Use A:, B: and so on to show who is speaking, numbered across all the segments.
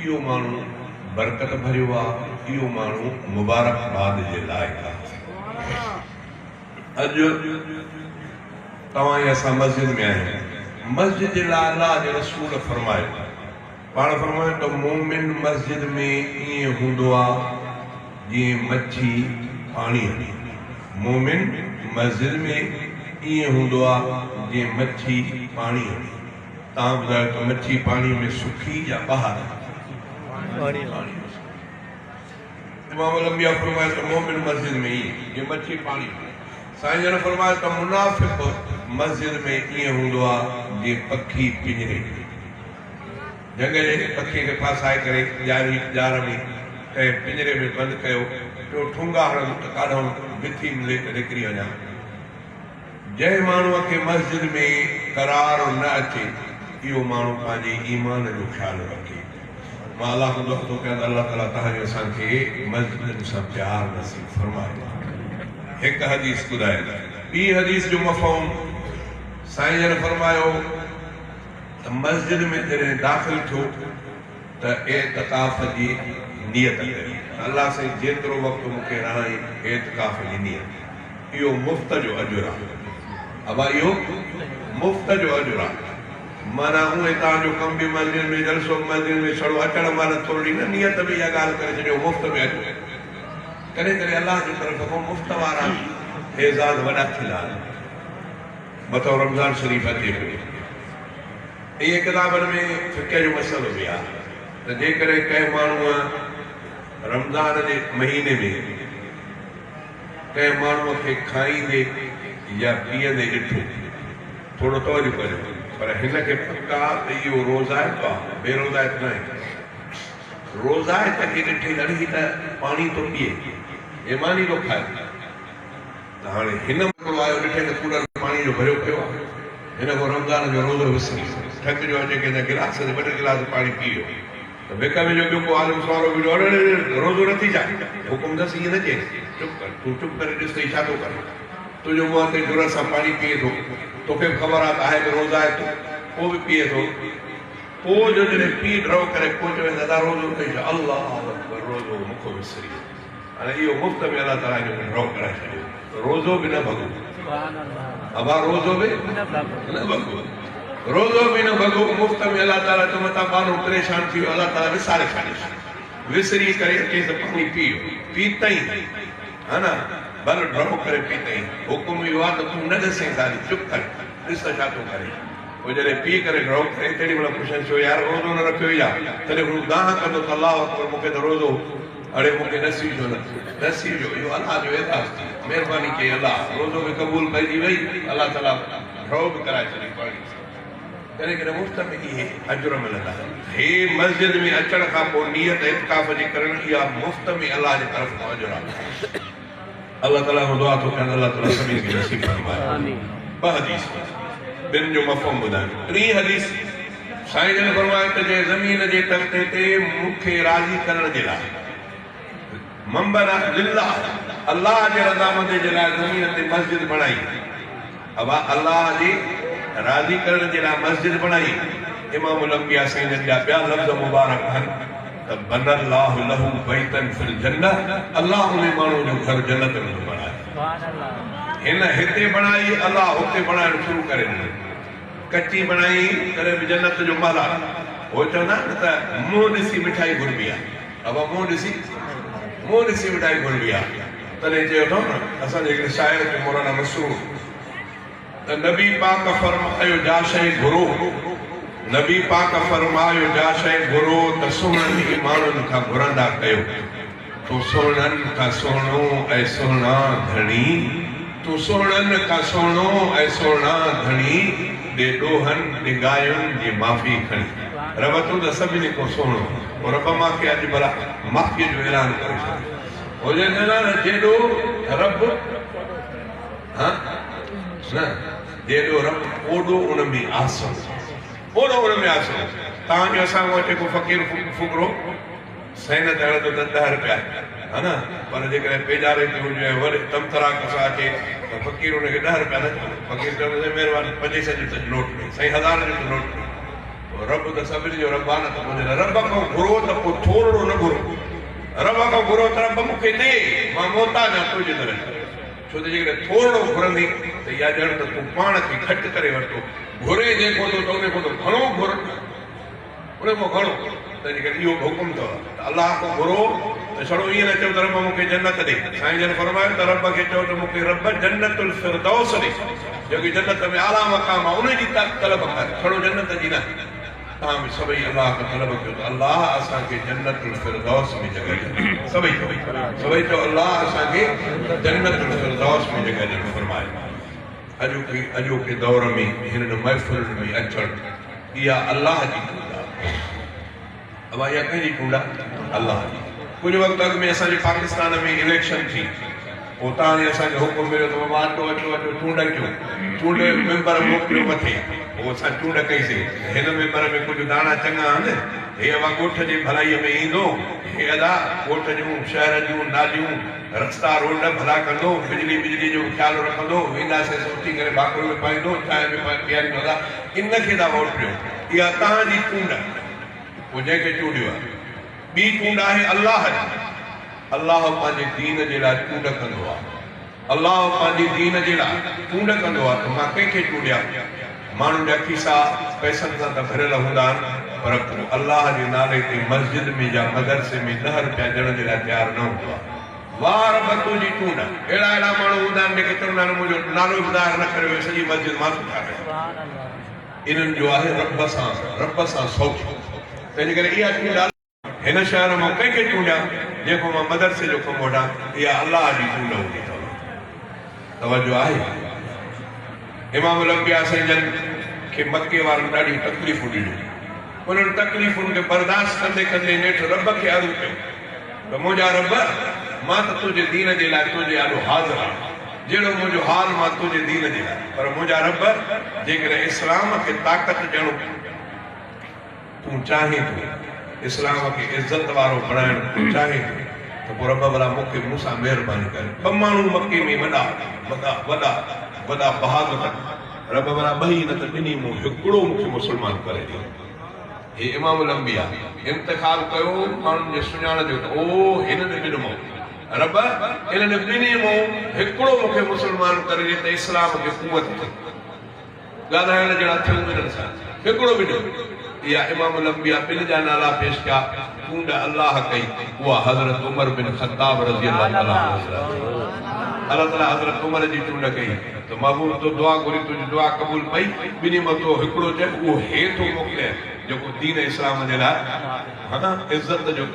A: اهو ماڻهو برڪت ڀريو آ، اهو ماڻهو مبارڪباد جي لائق آ. اڄ توهان ۽ اسان مسجد ۾ آهيون. مسجد جي لاء الله جي رسول فرمايو، پاڻ فرمايو ته مؤمن مسجد ۾ ائين هوندو آ جيئن مڇي پاڻيء ۾. مؤمن مسجد ۾ ائين هوندو آ جيئن مڇي پاڻيء ۾. توهان ٻڌايو ته مڇي پاڻيء ۾ سکي يا ٻاهر؟ پاڻيء ۾ سکي. امام الانبياء فرمايو ته مؤمن مسجد ۾ ائين جيئن مڇي پاڻي ۾. سائين جن فرمايو ته منافق مسجد ۾ ائين هوندو آ جيئن پکي پڃري ۾. جهنگ جي پکي کي ڦاسائي ڪري ڄاري ڄار ۾ ڪنهن پڃري ۾ بند ڪيو پيو ٺونگا هڻندو ته ڪاڏهون بٿي ملي ته نڪري وڃان. جنهن ماڻهوء کي مسجد ۾ قرار نه اچي، اهو ماڻهو پنهنجي ايمان جو خيال رکي. مان الله کان دعا ٿو ڪيان ته الله تعاليٰ توهان جو اسان کي مسجدن سان پيار نصيب فرمائي. هڪ حديث ٻڌائي. ٻي حديث جو مفهوم سائين جن فرمايو ته مسجد ۾ جڏهن داخل ٿيو ته اعتڪاف جي نيت ڪيو ته الله سائين جيترو وقت مون کي رهائين اعتڪاف جي نيت. اهو مفت جو اجر آ. ابا اهو مفت جو اجر آ. معنيٰ اونئين توهان جو ڪم به مسجد ۾ جلسو به مسجد ۾ ڇڙو اچڻ مهل ٿورڙي نه نيت ۾ اها ڳالهه ڪري ڇڏيو مفت ۾ اچو. ڪڏهن ڪڏهن الله جي طرف کان مفت وارا به اعزاز وڏا ٿيندا آهن. مٿئون رمضان شريف اچي پيو. اهي ڪتابن ۾ فقه جو مسئلو به آ ته جيڪڏهن ڪنهن ماڻهوء رمضان جي مهيني ۾ ڪنهن ماڻهوء کي کائيندي يا پيئندي ڏٺو. ٿورو توجه ڪريو، پر هن کي پڪ آ ته اهو روزائتو آ، بي روزائت ناهي. روزائت کي ڏٺي ته اڙي هي ته پاڻي ٿو پيئي ۽ ماني ٿو کائي. ته هاڻي هن. هڪڙو آيو ڏٺي ته ڪولر پاڻيء جو ڀريو پيو آ. هن کان رمضان جو روزو وسري ويو. ٿڪ جو اچي ڪنهن جا گلاس تي ٻه ٽي گلاس پاڻي پي ويو. ته وڪ ۾ جو ٻيو ڪو عالم سوارو بيٺو اڙي اڙي اڙي روزو نه ٿي ڇا؟ حڪم اٿس ائين نه چئيس، چپ ڪر، تون چپ ڪري ڏس ته هي ڇا ٿو ڪري. تنهنجو منهن تي جرئت سان پاڻي پيئي ٿو. توکي به خبر آ ته آهي به روزائتو، پوء به پيئي ٿو. پوء جو جڏهن پي ڍؤ ڪري پوء چويس ادا روزو اٿئي ڇا؟ الله اڪبر روزو مون کان وسري ويو. هاڻي اهو مفت ۾ الله تعاليٰ هن کي ڍؤ ڪرائي ڇڏيو. روزو به نه ڀڳو. ابا روزو به نه ڀڳو. روزو به نه ڀڳو. مفت ۾ الله تعاليٰ چيو متان ٻانهو پريشان ٿي ويو الله تعاليٰ وساري ڇڏيس. وسري ڪري چيس پاڻي پيء. پيتئين ها نه ڀل ڍؤ ڪري پيتئين. حڪم اهو آهي ته تون نه ڏسين ساري چپ ڪر ڏس ته ڇا ٿو ڪري. پوء جڏهن پيء ڪري ڍؤ ڪري تيڏي مهل پڇيس ڇو يار روزو نه رکيو ڇا؟ تڏهن هو دانهن ڪندو ته الله اڪبر مون کي ته روزو اڙي مون کي نصيب ڇو نه نصيب جو اهو الله جو اعزاز ٿي مهرباني ڪئي الله روزو به قبول پئجي وئي الله تعالي ڍؤ به ڪرائي ڇڏي پاڻي سان ڪڏهن ڪڏهن مفت ۾ اهي اجر ملندا آهن. هي مسجد ۾ اچڻ کان پوء نيت اعتڪاف جي ڪرڻ اها مفت ۾ الله جي طرف کان اجر آهي. الله تعالي کان دعا ٿو ڪيان ته الله تعالي سڀني کي نصيب فرمائي. ٻه حديث ٻن جو مفهوم ٻڌايم. ٽين حديث سائين جن فرمايو ته جنهن زمين جي تختي تي مون کي راضي ڪرڻ جي لاء منبر لله الله جي رضامندي جي لاء زمين تي مسجد بڻائي ابا الله جي راضي ڪرڻ جي لاء مسجد بڻائي امام الانبياء سائين جن جا ٻيا لفظ مبارڪ آهن ته بني الله له بيتا في الجنه الله انهي ماڻهو جو گهر جنت ۾ ٿو بڻائي. هن هتي بڻائي الله هتي بڻائڻ شروع ڪري ڏنو. ڪچي بڻائي تڏهن به جنت جو محل آهي. هو چوندا آهن نه ته منهن ڏسي مٺائي گهربي آهي. ابا منهن ڏسي منهن ڏسي مٺائي گهربي آهي. تڏهن چيو اٿئون نه اسان جي هڪڙي شاعر چيو مولانا مسرور ته نبي پاڪ فرمايو جا شيء گهرو نبي پاڪ فرمايو جا شيء گهرو ته سهڻن ئي ماڻهن کان گهرندا ڪيو تون سهڻن کان سهڻو اي سهڻا ڌڻي تون سهڻن کان سهڻو اي سهڻا ڌڻي ڏي ڏوهن ڏنگاين جي معافي کڻي رب تون ته سڀني کان سهڻو او رب مان کي اڄ ڀلا معافي جو اعلان ڪري ڇڏ هجي نه جيڏو رب ها نه جيڏو رب اوڏو ان ۾ آسرو اوڏو ان ۾ آسرو تان جو اسان کان اچي ڪو فقير فقرو سين تي هڻندو ته ڏهه رپيا ها نه پر جيڪڏهن پيڄاري تي هجي ۽ وڏي طمطراق سان اچي ته فقير ان کي ڏهه رپيا نه چوندو فقير چوندو سائين مهرباني پنجين سئين جو ته نوٽ ڏي سائين هزار جو ته نوٽ ڏي. رب ته سڀني جو رب آ نه ته پوء جڏهن رب کان گهرو ته پوء ٿورڙو نه گهرو. رب کان گهرو ته رب مون کي ڏي، مان محتاج آهيان تنهنجي در جو. ڇو ته جيڪڏهن ٿورڙو گهرندين ته اها ڄڻ ته تون پاڻ کي گهٽ ڪري ورتو. گهرين جنهن کان ٿو ته ان کان ته گهڻو گهر نه. ان کان گهڻو. تنهنجي ڪري اهو به حڪم اٿو ته الله کان گهرو ته ڇڙو ائين نه چئو ته رب مون کي جنت ڏي. سائين جن فرمايو ته رب کي چئو ته مون کي رب جنت الفردوس ڏي، جيڪو جنت ۾ اعليٰ مقام آهي، ان جي طلب ڪر، ڇڙو جنت جي نه. توهان به سڀئي الله کان طلب ڪيو ته الله اسان کي جنت الفردوس ۾ جڳهه ڏي. سڀئي چئو، سڀئي چئو الله اسان کي جنت الفردوس ۾ جڳهه ڏيڻ فرمائي. اڄوڪي اڄوڪي دور ۾ هنن محفلن ۾ اچڻ اها الله جي چونڊ آهي. اوهان اها ڪنهن جي چونڊ آهي؟ الله جي. ڪجهه وقت اڳ ۾ اسان جي پاڪستان ۾ اليڪشن ٿي. پوء اتان جي اسان کي حڪم مليو ته بابا اچو اچو اچو چونڊ ڪيو. چونڊ ميمبر موڪليو مٿي. پوء اسان چونڊ ڪئي سي. هن ميمبر ۾ ڪجهه داڻا چڱا آهن. هي اوهان ڳوٺ جي ڀلائيء ۾ ايندو. هي ادا ڳوٺ جون، شهر جون ناليون، رستا روڊ ڀلا ڪندو، بجلي بجلي جو به خيال رکندو، وينداسين سو اٿي ڪري ڀاڪر به پائيندو، چانهه به پياريندو ادا ان کي ٿا ووٽ ڏيو، اها توهان جي چونڊ آهي، پوء جنهن کي چونڊيو آهي. ٻي چونڊ آهي الله جي، الله پنهنجي دين جي لاء چونڊ ڪندو آهي، الله پنهنجي دين جي لاء چونڊ ڪندو آهي ته مان ڪنهن کي چونڊيان؟ ماڻهن جا کيسا پئسن سان ته ڀريل هوندا آهن پر ڪو الله جي نالي تي مسجد ۾ يا مدرسي ۾ ڏهه رپيا ڏيڻ جي لاء تيار نه هوندو آهي. واهه رب تنهنجي چونڊ. اهڙا اهڙا ماڻهو هوندا آهن جيڪي چوندا آهن منهنجو نالو به ظاهر نه ڪريو هي سڄي مسجد مان ٿو ٺاهرايان. انهن جو آهي رب سان رب سان سوڀ. تنهنجي ڪري اها چونڊ الله. هن شهر مان ڪنهن کي چونڊيان، جنهن کان مان مدرسي جو ڪم وٺان، اها الله جي چونڊ هوندي اٿو. توجه آهي؟ امام الانبياء سائين جن کي مڪي وارن ڏاڍيون تڪليفون ڏنيون. انهن تڪليفن کي برداشت ڪندي ڪندي نيٺ رب کي عرض ڪيو ته منهنجا رب! مان ته تنهنجي دين جي لاء تنهنجي آڏو حاضر آهيان، جهڙو منهنجو حال مان تنهنجي دين جي لاء، پر منهنجا رب! جيڪڏهن اسلام کي طاقت ڏيڻ. تون چاهين ٿو اسلام کي عزت وارو بڻائڻ تون چاهين ٿو ته پوء رب ڀلا مون کي مون سان مهرباني ڪر. ٻه ماڻهو مڪي ۾ وڏا وڏا وڏا وڏا بهادر رب ڀلا ٻئي نه ته ٻنهي مون هڪڙو مون کي مسلمان ڪري ڏي. هي امام الانبياء انتخاب ڪيو ماڻهن جي سڃاڻ جو ته او هنن ٻن مون رب انهن ٻنهي مون هڪڙو مون کي مسلمان ڪري ڏي ته اسلام کي قوت ٿئي. ڳالهائڻ جهڙا ٿيون انهن سان هڪڙو به نه. اها امام الانبياء ٻن جا نالا پيش ڪيا، چونڊ الله ڪئي، اها حضرت عمر بن خطاب رضي الله تعالٰي عنه جي لاء ٿي. الله تعالٰي حضرت عمر جي چونڊ ڪئي ته محبوب تو دعا گهري تنهنجي دعا قبول پئي، ٻنهي مان تو هڪڙو چيو اهو هي ٿو موڪليان جيڪو دين اسلام جي لاء عزت جو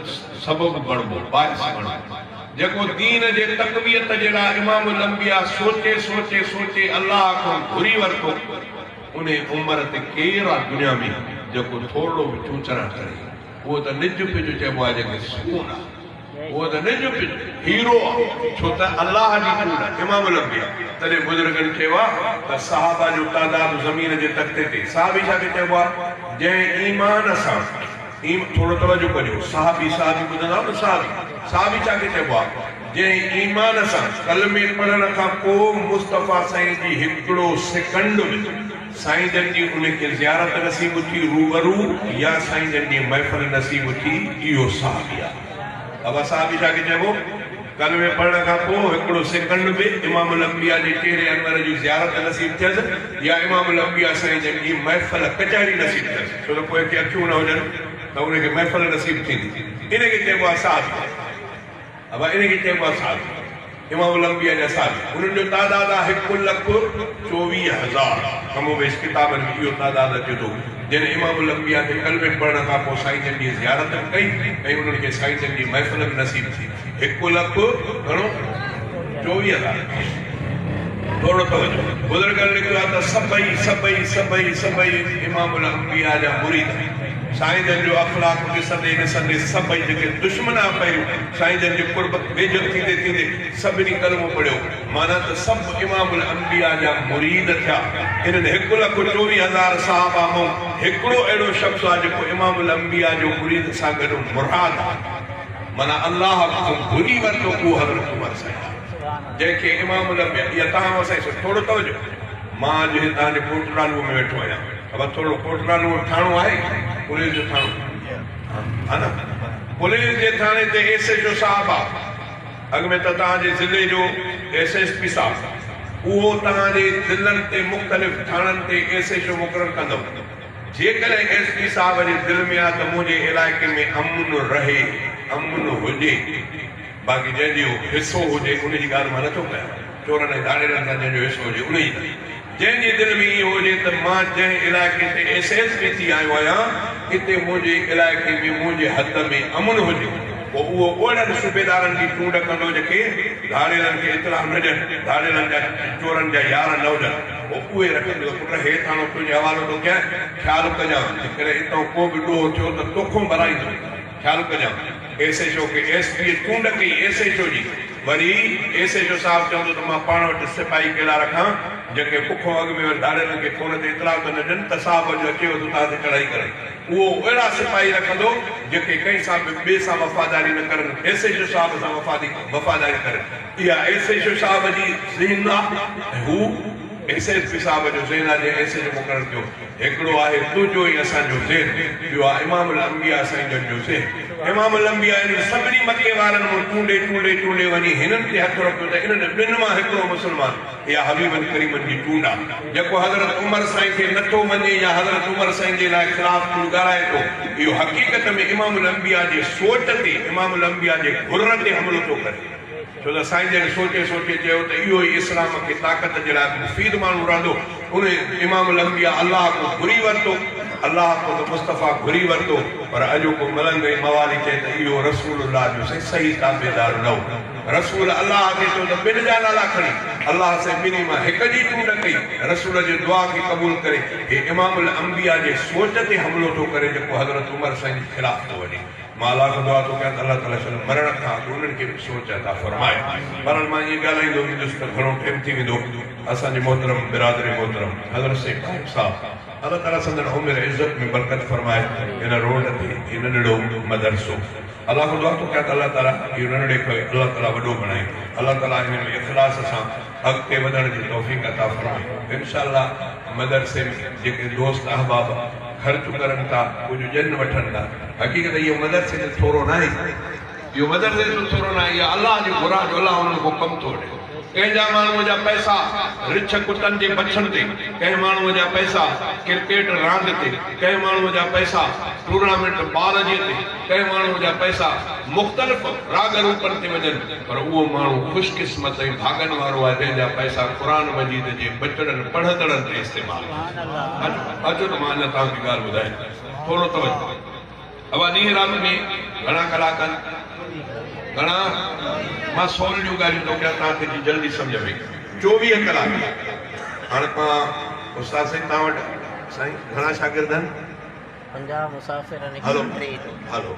A: سبب بڻبو، باعث بڻبو. جيڪو دين جي تقويت جي لاء امام الانبياء سوچي سوچي سوچي الله کان گهري ورتو، انهي عمر تي ڪير آ دنيا ۾ جيڪو ٿورڙو به چونچرا ڪري؟ اهو ته نج پج چئبو آهي جنهن کي سون آ، اهو ته نج پج هيرو آ، ڇو ته الله جي چونڊ آ، امام الانبياء. تڏهن بزرگن چيو آ ته صحابه جو تعداد زمين جي تختي تي، صحابي ڇا کي چئبو آ؟ جنهن ايمان سان. ايم ٿورو توجه ڪجو صحابي صحابي ٻڌندا آهيو نه صحابي صحابي ڇا کي چئبو آهي جنهن ايمان سان ڪلمي پڙهڻ کان پوء مصطفيٰ سائين جي هڪڙو سيڪنڊ به سائين جن جي ان کي زيارت نصيب ٿي روبرو يا سائين جن جي محفل نصيب ٿي اهو صحابي آهي بابا صحابي ڇا کي چئبو ڪلمي پڙهڻ کان پوء هڪڙو سيڪنڊ به امام الانبياء جي چهري انور جي زيارت نصيب ٿيس يا امام الانبياء سائين جن جي محفل ڪچهري نصيب ٿيس ڇو ته ڪوئي کي اکيون نه هجن ته ان کي محفل نصيب ٿيندي ان کي چئبو آهي صحابي ابا ان کي چئبو آهي صحابي امام الانبياء جا صحابي انهن جو تعداد آهي هڪ لک 24,000 ڪم و بيش ڪتابن ۾ اهو تعداد اچي ٿو جن امام الانبياء کي ڪلمي پڙهڻ کان پوء سائين جن جي زيارت به ڪئي ۽ انهن کي سائين جن جي محفل به نصيب ٿي. هڪ لک گهڻو؟ 24,000. ٿورڙو توجه. بزرگن لکيو آهي ته سڀئي سڀئي سڀئي سڀئي امام الانبياء جا مريد سائين جن جو اخلاق ڏسندي ڏسندي سڀئي جيڪي دشمن آ پهريون سائين جن جي قرب ويجهو ٿيندي ٿيندي سڀني ڪلمو پڙهيو معنيٰ ته سڀ امام الانبياء جا مريد ٿيا. انهن هڪ لک 24,000 صحابه مئون هڪڙو اهڙو شخص آ جيڪو امام الانبياء جو مريد سان گڏ مراد آ. معنيٰ الله کان گهري ورتو اهو حضرت عمر سائين آ جنهن کي امام الانبياء اها توهان سائين سو ٿورو توجه مان اڄ هتان جي ڪوٽ لالوء ۾ ويٺو آهيان. ابا ٿورڙو ڪوٽلالو وٽ ٿاڻو آهي پوليس جو ٿاڻو ها نه پوليس جي ٿاڻي تي ايس ايڇ او صاحب آ اڳ ۾ ته توهان جي ضلعي جو ايس ايس پي صاحب اهو توهان جي ضلعن تي مختلف ٿاڻن تي ايس ايڇ او مقرر ڪندو جيڪڏهن ايس پي صاحب جي دل ۾ آ ته منهنجي علائقي ۾ امن رهي امن هجي باقي جنهن جو حصو هجي ان جي ڳالهه مان نٿو ڪيان چورن ۽ ڌاڙيلن سان جنهن جو حصو هجي ان جي نه. جنهن جي دل ۾ اهو هجي ته مان جنهن علائقي تي ايس ايس پي ٿي آيو آهيان، اتي منهنجي علائقي ۾ منهنجي حد ۾ امن هجي، پوء اهو اهڙن صوبيدارن جي چونڊ ڪندو جيڪي ڌاڙيلن کي اطلاع نه ڏين، ڌاڙيلن جا چورن جا يار نه هجن، پوء اهي رکندو ته پٽ هي ٿاڻو تنهنجي حوالو ٿو ڪيان، خيال ڪجان، جيڪڏهن اتان ڪو به ڏوهه ٿيو ته توکون ڀرائيندس، خيال ڪجان. ايس ايڇ او کي ايس پيء چونڊ ڪئي ايس ايڇ او جي. وري ايس ايڇ او صاحب چوندو ته مان پاڻ وٽ سپاهي ڪهڙا رکان، جيڪي بکون اڳ ۾ وري ڌاڙيلن کي فون تي اطلاع ته نه ڏين ته صاحب اڄ اچيو ٿو توهان تي چڙهائي ڪرڻ. اهو اهڙا سپاهي رکندو، جيڪي ڪنهن سان به ٻئي سان وفاداري نه ڪرن، ايس ايڇ او صاحب سان وفاداري ڪرن. اها ايس ايڇ او صاحب جي ذهن آ ۽ هو ايس ايس پي صاحب جو ذهن آ جنهن ايس ايڇ او مقرر ڪيو. هڪڙو آهي تنهنجو ۽ اسان جو ذهن، ٻيو آهي امام الانبياء سائين جن جو ذهن. امام الانبياء انهن سڀني مڪي وارن مان چونڊي چونڊي چونڊي وڃي هنن تي هٿ رکيو ته انهن ٻن مان هڪڙو مسلمان اها حبيبن ڪريمن جي چونڊ آ. جيڪو حضرت عمر سائين کي نه ٿو مڃي يا حضرت عمر سائين جي لاء خلاف ڪجهه ڳالهائي ٿو اهو حقيقت ۾ امام الانبياء جي سوچ تي امام الانبياء جي گهر تي حملو ٿو ڪري. ڇو ته سائين جن سوچي سوچي چيو ته اهو ئي اسلام کي طاقت جي لاء مفيد ماڻهو رهندو. ان امام الانبياء الله کان گهري ورتو، الله کان ته مصطفيٰ گهري ورتو، پر اڄوڪو ملنگ ۽ موالي چئي ته اهو رسول الله جو سائين صحيح تابعدار نه هو. رسول الله کي چيو ته ٻن جا نالا کڻي، الله سائين ٻنهي مان هڪ جي چونڊ ڪئي، رسول جي دعا کي قبول ڪري هي امام الانبياء جي سوچ تي حملو ٿو ڪري جيڪو حضرت عمر سائين جي خلاف ٿو وڃي. مان الله کان دعا ٿو ڪيان ته الله تعالي شل مرڻ کان اڳ انهن کي به سوچ عطا فرمائي. بهرحال مان ائين ڳالهائيندو ويندس ته گهڻو ٽيم ٿي ويندو. اسان جي محترم برادر محترم حضرت سيد طاهر صاحب الله تعالي سندن عمر عزت ۾ برڪت فرمائي هن روڊ تي هي ننڍڙو مدرسو الله کان دعا ٿو ڪيان ته الله تعالي اهو ننڍڙي کي الله تعالي وڏو بڻائي الله تعالي هن ۾ اخلاص سان اڳتي وڌڻ جي توفيق عطا فرمائي انشاء الله مدرسي ۾ جيڪي دوست احباب خرچ ڪرن ٿا ڪجهه ڄن وٺن ٿا حقيقت اهو مدرسي تي ٿورو ناهي اهو مدرسي تي ٿورو ناهي اها الله جي گهران جو الله انهن کان ڪم ٿو وٺي ڪنهن جا ماڻهوء جا پئسا رڇ ڪتن جي بڇن تي ڪنهن ماڻهوء جا پئسا ڪرڪيٽ راند تي ڪنهن ماڻهوء جا پئسا ٽورنامينٽ بال جي تي ڪنهن ماڻهوء جا پئسا مختلف راڳ روپن تي وڃن پر اهو ماڻهو خوش قسمت ۽ ڀاڳن وارو آهي جنهن جا پئسا قرآن مجيد جي ٻچڙن پڙهندڙن تي استعمال ٿين. اچو ته مان اڃا توهان کي ڳالهه ٻڌايان. ٿورو توجه. ابا ڏينهن رات ۾ گهڻا ڪلاڪ آهن؟ گهڻا؟ مان سوليون ڳالهيون ٿو ڪيان توهان کي جي جلدي سمجهه ۾. 24 ڪلاڪ. هاڻ توهان استاد سائين توهان وٽ سائين گهڻا شاگرد آهن؟
B: 50 مسافر آهن
A: هلو
B: 130 ٽوٽل.
A: هلو.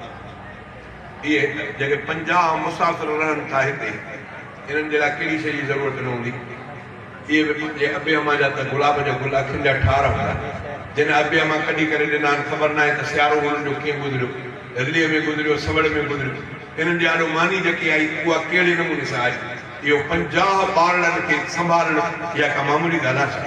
A: اهي جيڪي 50 مسافر رهن ٿا هتي انهن جي لاء ڪهڙي شيء جي ضرورت نه هوندي؟ اهي به پنهنجي ابي امان جا ته گلاب جا گل اکين جا ٺار هوندا. جن ابي امان ڪڍي ڪري ڏنا آهن خبر ناهي ته سيارو هنن جو ڪيئن گذريو. رليء ۾ گذريو، سوڙ ۾ گذريو. انهن جي آڏو ماني جيڪي آئي اها ڪهڙي نموني سان آئي. اهو 50 ٻارڙن کي سنڀالڻ اها ڪا معمولي ڳالهه آهي ڇا؟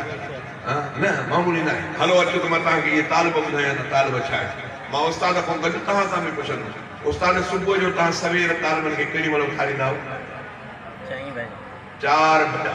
A: ها نه معمولي ناهي. هلو اچو ته مان توهان کي اهي طالب ٻڌايان ته طالب ڇا آهن. مان استاد کان گڏ توهان سان به پڇندس. استاد صبح جو توهان سوير طالبن کي ڪيڏي مهل اٿاريندا آهيو؟
B: چئين بجي.
A: چار بجا.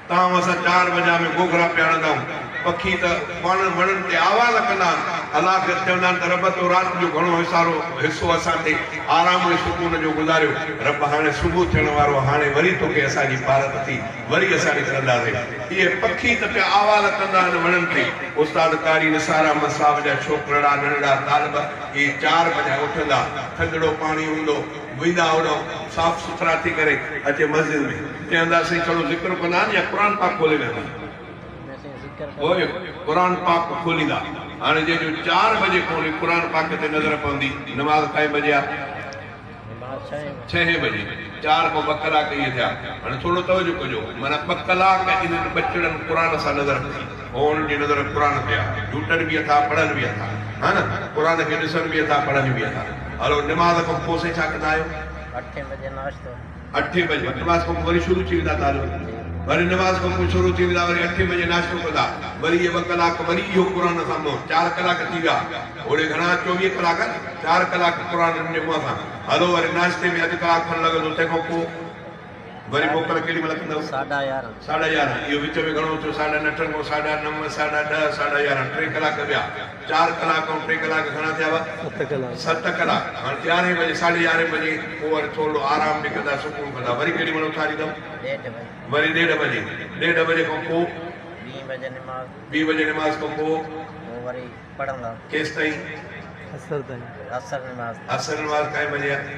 A: توهان اسان چار بجا ۾ گوگهرا پيا هڻندا آهيون. پکي ته پاڻ وڻن تي آواز ڪندا آهن. الله کي چوندا آهن ته رب تو رات جو گهڻو حصارو حصو اسان تي آرام ۽ سڪون جو گذاريو. رب هاڻي صبح ٿيڻ وارو آهي هاڻي وري توکي اسان جي پارت ٿي. وري اسان نڪرنداسين. اهي پکي ته پيا آواز ڪندا آهن وڻن تي. استاد قاري نثار احمد صاحب جا ڇوڪرڙا ننڍڙا طالب اهي چار بجا اٿندا، ٿڌڙو پاڻي هوندو، ويندا هوڏانهن صاف سٿرا ٿي ڪري اچي مسجد ۾ چونداسين ڇڙو ذڪر ڪندا آهن يا قرآن پاڪ کولي ويهندا آهن؟ پوء قرآن پاڪ کوليندا. هاڻي جنهن جو چار بجي کولي قرآن پاڪ تي نظر پوندي، نماز ڪائين بجي آ؟ ڇهين بجي، چار کان ٻه ڪلاڪ ائين ٿيا. هاڻي ٿورو توجه ڪجو، معنيٰ ٻه ڪلاڪ انهن ٻچڙن قرآن سان نظر پئي. هو انهن جي نظر قرآن تي آ. جهوٽن به اٿا، پڙهن به اٿا. ها نه؟ قرآن کي ڏسن به اٿا، پڙهن به اٿا. هلو نماز کان پوء سائين ڇا ڪندا آهيو؟
B: اٺين بجي ناشتو.
A: اٺين بجي نماز کان پوء وري شروع ٿي ويندا طالب. وري نماز کان پوء شروع ٿي ويندا وري اٺين بجي ناشتو ڪندا وري اهي ٻه ڪلاڪ وري اهو قرآن سان منهن چار ڪلاڪ ٿي ويا هوڏي گهڻا 24 ڪلاڪ آهن چار ڪلاڪ قرآن انهن جي منهن سان هلو وري ناشتي ۾ اڌ ڪلاڪ کن لڳندو تنهن کان پوء وري موڪل ڪيڏي مهل ڪندؤ؟
B: ساڍا يارهن.
A: ساڍا يارهن. اهو وچ ۾ گهڻو ٿيو ساڍا اٺن کان ساڍا نو، ساڍا ڏهه، ساڍا يارهن، ٽي ڪلاڪ ٻيا. چار ڪلاڪ ۽ ٽي ڪلاڪ گهڻا ٿيا هئا؟
C: ست ڪلاڪ.
A: ست ڪلاڪ. هاڻ يارهين بجي، ساڍي يارهين بجي پوء وري ٿورڙو آرام به ڪندا، سڪون ڪندا. وري ڪيڏي مهل اٿاريندؤ؟
B: ڏيڍ بجي.
A: وري ڏيڍ بجي. ڏيڍ بجي کان پوء؟
B: ٻين بجي نماز.
A: ٻين بجي نماز کان پوء؟
B: پوء وري پڙهندا.
A: ڪيستائين؟
C: عصر تائين.
B: عصر نماز.
A: عصر نماز ڪائين بجي آهي؟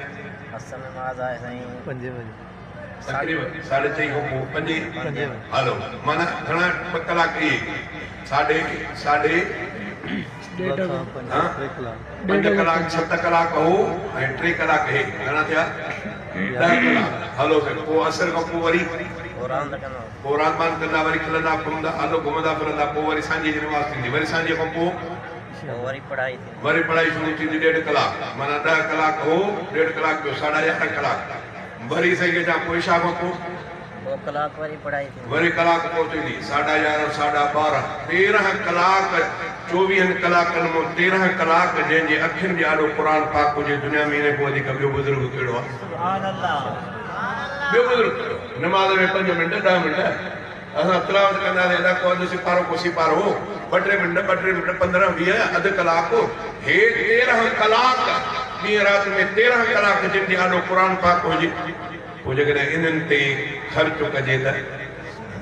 B: عصر نماز آهي سائين.
C: پنجين بجي.
A: تقريبن ساڍي چئين کان پوء پنجين.
C: پنجين بجي.
A: هلو معنيٰ گهڻا ٻه ڪلاڪ اهي ساڍي ساڍي
C: ٻه کان پنج ٽي ڪلاڪ.
A: پنج ڪلاڪ ست ڪلاڪ هو ۽ ٽي ڪلاڪ هي گهڻا ٿيا؟ ڏهه ڪلاڪ. هلو سائين پوء عصر کان پوء وري؟
B: پوء راند ڪندا.
A: پوء راند باند ڪندا وري کلندا گهمندا هلو گهمندا ڦرندا پوء وري سانجهيء جي نماز ٿيندي وري سانجهيء کان پوء؟
B: پوء وري پڙهائي ٿيندي.
A: وري پڙهائي شروع ٿيندي ڏيڍ ڪلاڪ معنيٰ ڏهه ڪلاڪ هو ڏيڍ ڪلاڪ ٻيو ساڍا يارهن ڪلاڪ وري سائين ڪي چان پوء عشاء کان پوء.
B: پوء ڪلاڪ وري پڙهائي ٿيندي.
A: وري ڪلاڪ پوء ٿيندي ساڍا يارهن ساڍا ٻارهن 13 ڪلاڪ چوويهن ڪلاڪن مان 13 ڪلاڪ جنهن جي اکين جي آڏو قرآن پاڪ هجي دنيا ۾ ان کان وڌيڪ ٻيو بزرگ ڪهڙو آهي.
B: سبحان الله.
A: ٻيو بزرگ ڪهڙو نماز ۾ پنج منٽ ڏهه منٽ اسان تلاوت ڪنداسين ادا ڪو اڌ سيپارو ڪو سيپارو هو ٻه ٽي منٽ ٻه ٽي منٽ 15 20 اڌ ڪلاڪ هي 13 ڪلاڪ ڏينهن رات ۾ 13 ڪلاڪ جن جي آڏو قرآن پاڪ هجي پوء جيڪڏهن انهن تي خرچ ڪجي ته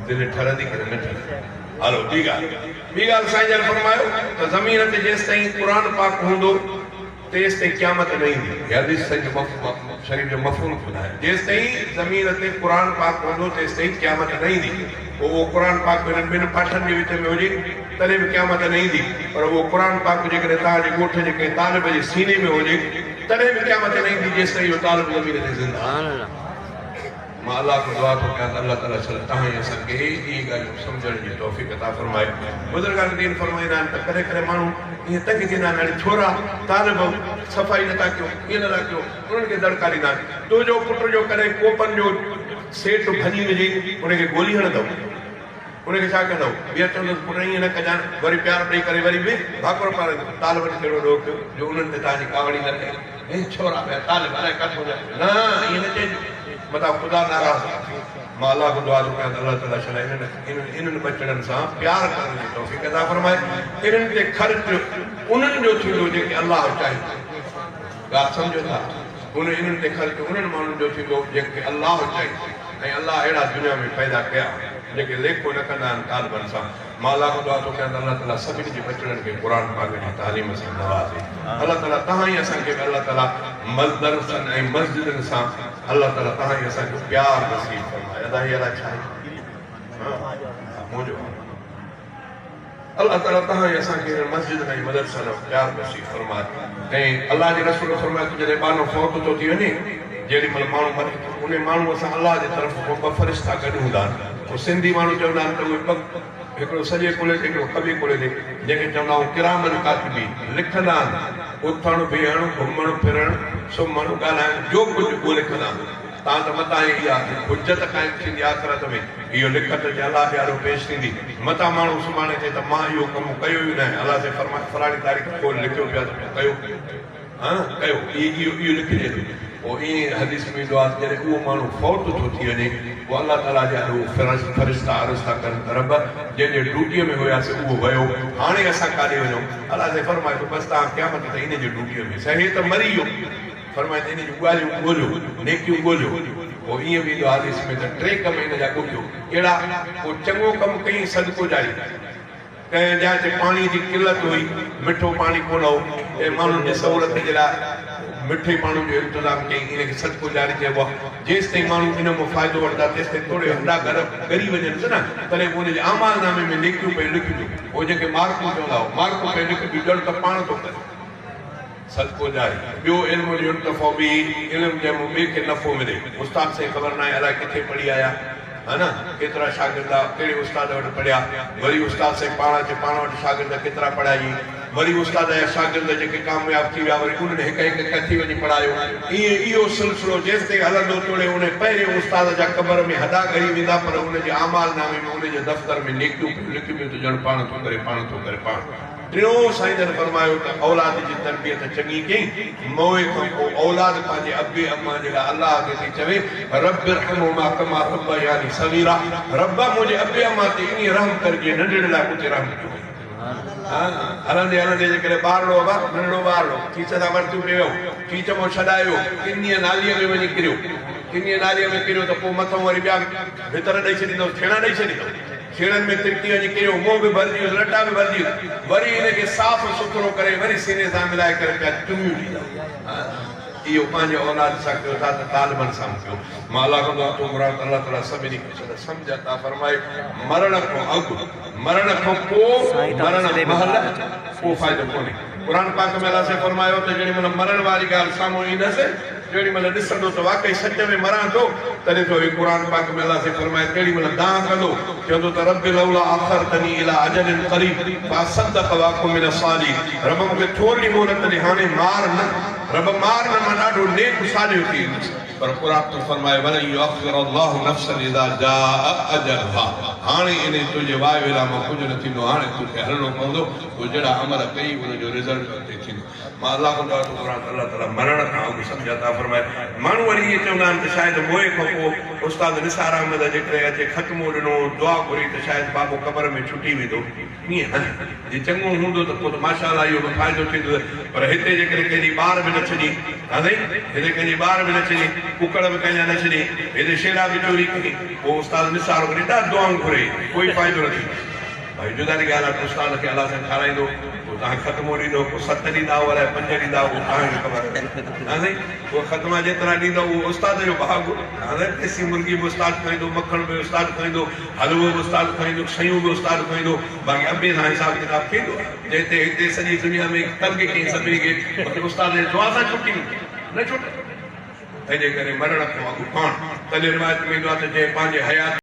A: دل ٺرندي ڪي نه ٺرندي هلو ٻي ڳالهه ٻي ڳالهه سائين جن فرمايو ته زمين تي جيستائين قرآن پاڪ هوندو تيستائين قيامت نه ايندي. هي حديث شريف جو مفهوم ٿو ٻڌائي. جيستائين زمين تي قرآن پاڪ هوندو تيستائين قيامت نه ايندي. پوء اهو قرآن پاڪ هنن ٻن پاٺن جي وچ ۾ هجي تڏهن به قيامت نه ايندي. پر اهو قرآن پاڪ جيڪڏهن توهان جي ڳوٺ جي ڪنهن طالب جي سيني ۾ هجي تڏهن به قيامت نه ايندي جيستائين اهو طالب زمين تي زنده آهي. مان الله کان دعا ٿو ڪيان ته الله تعاليٰ شل توهان ۽ اسان کي اهي ڳالهيون سمجهڻ جي توفيق عطا فرمائي. بزرگان دين فرمائيندا آهن ته ڪڏهن ڪڏهن ماڻهو ائين تنگ ٿيندا آهن اڙي ڇورا طالب صفائي نٿا ڪيو ائين نٿا ڪيو انهن کي دڙڪا ڏيندا آهن تنهنجو پٽ جو ڪڏهن ڪوپن جو سيٽ ڀڃي وجهي ان کي گولي هڻندؤ ان کي ڇا ڪندؤ ٻيهر چوندس پٽ ائين نه ڪجان وري پيار ڏئي ڪري وري به ڀاڪر پارائيندس طالبن ڪهڙو ڏوهه ڪيو جو انهن تي توهان جي ڪاوڙ ئي نه ڪئي هي ڇورا پيا طالب الائي ڪاٿو جا نه ائين نه چئجو متان خدا ناراض نه ٿئي مان الله کان دعا ٿو ڪيان ته الله تعالي شل انهن انهن انهن ٻچڙن سان پيار ڪرڻ جي توفيق عطا فرمائي انهن تي خرچ انهن جو ٿيندو جيڪي الله چاهيندو ڳالهه سمجهو ٿا ان انهن تي خرچ انهن ماڻهن جو ٿيندو جيڪي الله چاهيندو ۽ الله اهڙا دنيا ۾ پيدا ڪيا جيڪي ليکو نه ڪندا آهن طالبن سان. مان الله کان دعا ٿو ڪيان ته الله تعالي سڀني جي ٻچڙن کي قرآن پاڪ جي تعليم سان نوازي. الله تعالي توهان ۽ اسان کي به الله تعالي مدرسن ۽ مسجدن سان الله تعالي توهان ۽ اسان کي پيار نصيب فرمائي. ادا هي الائي ڇا آهي؟ ها منهنجو آهي. الله تعالي توهان ۽ اسان کي انهن مسجدن ۽ مدرسن سان پيار نصيب فرمائي ۽ الله جي رسول فرمايو ته جڏهن ٻانهو فوت ٿو ٿي وڃي جيڏي مهل ماڻهو مري ٿو انهي ماڻهوء سان الله جي طرف کان ٻه فرشتا گڏ هوندا آهن پوء سنڌي ماڻهو چوندا آهن ته اهي ٻه هڪڙو سڄي ڪلهي تي هڪڙو کٻي ڪلهي تي جنهن کي چوندا آهيون ڪرامن ڪاتبين لکندا آهن اٿڻ ويهڻ گهمڻ ڦرڻ سمهڻ ڳالهائڻ جو ڪجهه اهو لکندا آهن. تان ته متان اها حجت قائم ٿيندي آخرت ۾، اهو لکت جي الله جي آڏو پيش ٿيندي، متان ماڻهو سڀاڻي چئي ته مان اهو ڪم ڪيو ئي ناهي، الله سائين فرمائي فلاڻي تاريخ ڪو لکيو پيو آهي ته تو ڪيو ها نه ڪيو اهو اهو لکجي ٿو. پوء ائين ئي حديث ۾ ايندو آهي ته جڏهن اهو ماڻهو فوت ٿو ٿي وڃي پوء الله تعاليٰ جي آڏو فرشتا عرض ٿا ڪن ته رب جنهن جي ڊوٽيء ۾ هياسين اهو ويو هاڻي اسان ڪاڏي وڃون؟ الله سائين فرمائي ٿو بس توهان قيامت تائين ان جي ڊوٽيء ۾ سائين هي ته مري ويو. فرمائي ته ان جون ڳالهيون ڳوليو، نيڪيون ڳوليو. پوء ائين به ايندو آهي حديث ۾ ته ٽي ڪم ان جا ڳوليو، ڪهڙا؟ ڪو چڱو ڪم ڪيئين صدقو جاري. ڪنهن جاء تي پاڻي جي قلت هئي، مٺو پاڻي ڪونه هو، تنهن ماڻهن جي سهولت جي لاء مٺي پاڻي جو انتظام ڪيائين، ان کي صدقو جاري چئبو آهي. جيستائين ماڻهو ان مان فائدو وٺندا، تيستائين توڙي هڏا گهر ڳري وڃنس نه، تڏهن به ان جي اعمال نامي ۾ نيڪيون پيون لکبيون. پوء جنهن کي مارڪون چوندا هئا، مارڪون پيون لکبيون، ڄڻ ته پاڻ ٿو ڪري. صدقو جاري. ٻيو علم ينتفع به، علم جنهن مون ٻئي کي نفعو ملي. استاد سائين خبر ناهي الائي ڪٿي پڙهي آيا ها نه ڪيترا شاگرد ڪهڙي استاد وٽ پڙهيا وري استاد سائين پاڻ اچي پاڻ وٽ شاگرد ڪيترا پڙهايئي. وري استاد جا شاگرد جيڪي ڪامياب ٿي ويا وري انهن هڪ هڪ ڪٿي وڃي پڙهايو. ائين اهو سلسلو جيستائين هلندو توڙي انهي پهرين استاد جا قبر ۾ هڏا ڳري ويندا پر ان جي اعمال نامي ۾ ان جي دفتر ۾ نيڪيون پيون لکبيون ته ڄڻ پاڻ ٿو ڪري پاڻ ٿو ڪري پاڻ. ٽيون سائين جن فرمايو ته اولاد جي تربيت چڱي ڪيئي، موئي کان پوء اولاد پنهنجي ابي امان جي لاء الله کي ٿي چوي، رب ارحمهما ڪما ربياني صغيرا، رب منهنجي ابي امان تي ائين رحم ڪر جيئن ننڍڙي لاء مون تي رحم ڪيو اٿئي. هلندي هلندي جيڪڏهن ٻارڙو ابا ننڍڙو ٻارڙو چيچ تان ورتيون پئي ويو، چيچ مان ڇڏايو، ڪنيء ناليء ۾ وڃي ڪريو، ڪنيء ناليء ۾ ڪريو ته پوء مٿئون وري ٻيا ڀتر ڏئي ڇڏيندوس، ڇيڻا ڏئي ڇڏيندوس. ڇيڻن ۾ ترڪي وڃي ڪريو، منهن به ڀرجي ويس، لٽا به ڀرجي ويس، وري هن کي صاف سٿرو ڪري وري سيني سان ملائي ڪري پيا چميون ڏيندا. اهو پنهنجي اولاد سان ڪيو ٿا ته طالبن سان به ڪيو. مان الله کان دعا ٿو گهران ته الله تعاليٰ سڀني کي سندس سمجهه عطا فرمائي. مرڻ کان اڳ، مرڻ کان پوء، مرڻ مهل ڪو فائدو ڪونهي. قرآن پاڪ ۾ الله سائين فرمايو ته جيڏي مهل مرڻ واري ڳالهه سامهون ايندس، جيڏي مهل ڏسندو ته واقعي سچ ۾ مران ٿو، تڏهن ٿو هي قرآن پاڪ ۾ الله سائين فرمائي تيڏي مهل دانهن ڪندو، چوندو ته رب لولا اخرتني الي اجل قريب فاصدق واڪن من الصالحين رب مون کي ٿورڙي مهلت ڏي هاڻي مار نه، رب مار نه مان ڏاڍو نيڪ صالح ٿي ويندس. پر قرآن ٿو فرمائي ولن يؤخر الله نفسا اذا جاء اجلها هاڻي انهي تنهنجي واء ويلا مان ڪجهه نه ٿيندو هاڻي توکي هلڻو پوندو تو جهڙا عمل ڪيئي ان جو رزلٽ اڳتي ٿيندو. مان الله کان دعا ٿو گهران ته الله تعاليٰ مرڻ کان اڳ سمجهه عطا فرمائي. ماڻهو وري ائين چوندا آهن ته شايد موئي کان پوء استاد نثار احمد جيڪڏهن اچي ختمو ڏنو دعا گهري ته شايد بابو قبر ۾ ڇٽي ويندو. ائين نه. جي چڱو هوندو ته پوء ته ماشاء الله اهو به فائدو ٿيندو پر هتي جيڪڏهن ڪنهن جي ٻار به نه ڇڏي ها سائين هتي ڪنهن جي ٻار به نه ڇڏي ڪڪڙ به ڪنهن جا نه ڇڏي هتي شيلا به چوري ڪئي پوء استاد نثار وري ڏاڍ دعائون گهري ڪوئي فائدو نه ٿيندو. ڀائي جدا جي ڳالهه آهي ته استاد کي الله سائين کارائيندو پوء توهان کي ختمو ڏيندو پوء ست ڏيندا هو الائي پنج ڏيندا اهو توهان کي خبر ها سائين اهو ختما جيترا ڏيندو اهو استاد جو ڀاڳ ها سائين ديسي مرغي به استاد کائيندو مکڻ به استاد کائيندو حلوو به استاد کائيندو سيون به استاد کائيندو باقي ابي سان حساب ڪتاب ٿيندو آهي جنهن تي هتي سڄي دنيا ۾ تنگ ڪيائين سڀني کي باقي استاد جي دعا سان ڇٽي ويندي نه ڇٽي تنهنجي ڪري مرڻ کان اڳ پاڻ تڏهن روايت ۾ ايندو آهي ته جنهن پنهنجي حياتي.